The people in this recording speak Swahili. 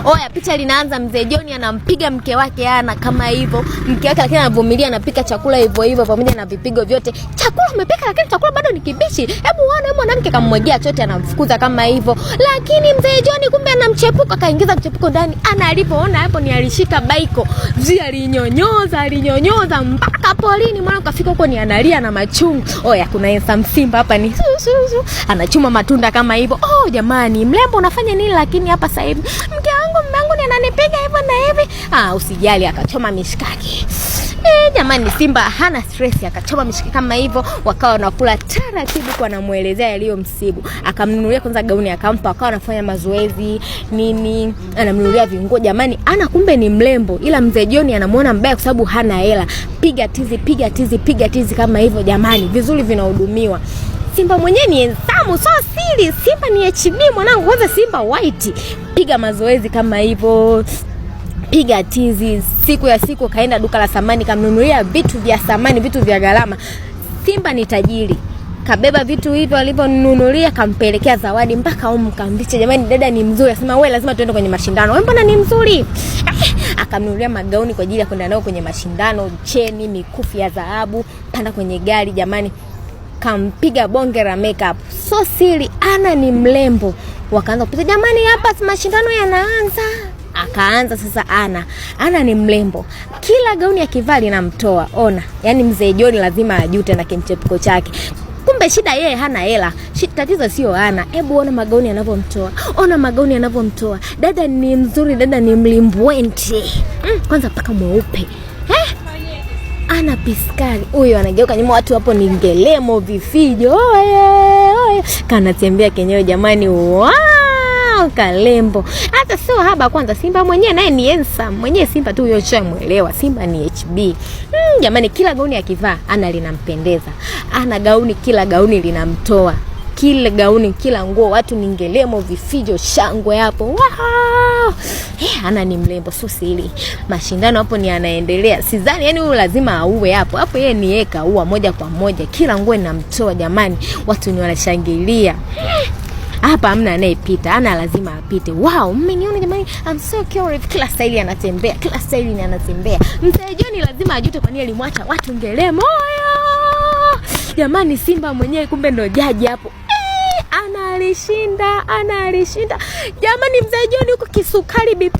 Oya, picha linaanza, mzee John anampiga mke wake ana kama hivyo, mke wake lakini anavumilia, anapika chakula hivyo hivyo pamoja na vipigo vyote. Chakula umepika lakini chakula bado ni kibichi. Hebu uone mwanamke kamwagia chote, anamfukuza kama hivyo. Lakini mzee John kumbe anamchepuko, akaingiza mchepuko ndani. Ana alipoona hapo ni alishika baiko. Mzee alinyonyoza, alinyonyoza mpaka polini. Mwana kafika huko ni analia na machungu. Oya, kuna Ensa Msimba hapa ni su, su, su. Anachuma matunda kama hivyo. Oh jamani, mlembo unafanya nini lakini hapa sasa hivi? Mke wangu, mume wangu ni ananipiga hivyo na hivi. Ah, usijali, akachoma mishikaki. Jamani, Simba hana stress, akachoma mishikaki kama hivyo, wakawa wanakula taratibu, kwa anamuelezea yaliyomsibu. Akamnunulia kwanza gauni akampa, akawa anafanya mazoezi nini, anamnunulia vinguo. Jamani, ana kumbe ni mrembo, ila mzee John anamuona mbaya kwa sababu hana hela. Piga tizi, piga tizi, piga tizi kama hivyo jamani, vizuri vinahudumiwa. Simba mwenyewe ni ensamu, so siri. Simba ni HB mwanangu, kwanza Simba white. Piga mazoezi kama hivyo, piga tizi. Siku ya siku kaenda duka la samani, kamnunulia vitu vya samani, vitu vya gharama. Simba ni tajiri, kabeba vitu hivyo alivyonunulia, kampelekea zawadi mpaka huko kambiche. Jamani, dada ni mzuri, asema wewe lazima tuende kwenye mashindano, wewe mbona ni mzuri. Akamnunulia magauni kwa ajili ya kwenda nao kwenye mashindano, cheni, mikufu ya dhahabu, panda kwenye gari jamani, kampiga bonge la makeup. So siri, ana ni mrembo. Wakaanza kupita, jamani, hapa mashindano yanaanza. Akaanza sasa, ana ni mrembo, kila gauni akivaa linamtoa. Ona, yani mzee John lazima ajute na kimchepuko chake. Kumbe shida yeye hana hela, tatizo sio ana. Hebu ona magauni yanavyomtoa, ona magauni yanavyomtoa. Dada ni mzuri, dada ni mlimbwenti. Kwanza paka mweupe ana piskari huyo, anageuka nyuma, watu hapo ni ngelemo, vifijo, oye oye, kanatembea kenyewe jamani, wow, kalembo hata sio haba. Kwanza Simba mwenyewe naye ni handsome mwenyewe, Simba tu huyo shamuelewa, Simba ni HB. Jamani, kila gauni akivaa ana linampendeza, ana gauni, kila gauni linamtoa, kila gauni, kila nguo, watu ni ngelemo, vifijo, shangwe hapo, wow! Ana ni mrembo, sio siri. Mashindano hapo ni anaendelea, sidhani yani huyu lazima auwe hapo hapo, yeye ni yeye kaua moja kwa moja, kila nguo inamtoa jamani, watu ni wanashangilia hapa, hamna anayepita, ana lazima apite. Wow, mmeniona jamani, I'm so curious. Kila staili anatembea, kila staili ni anatembea. Mzee John lazima ajute kwa nini alimwacha, watu ngelemo jamani. Simba mwenyewe kumbe ndo jaji hapo. Ana alishinda, ana alishinda jamani. Mzee John huko kisukari BP.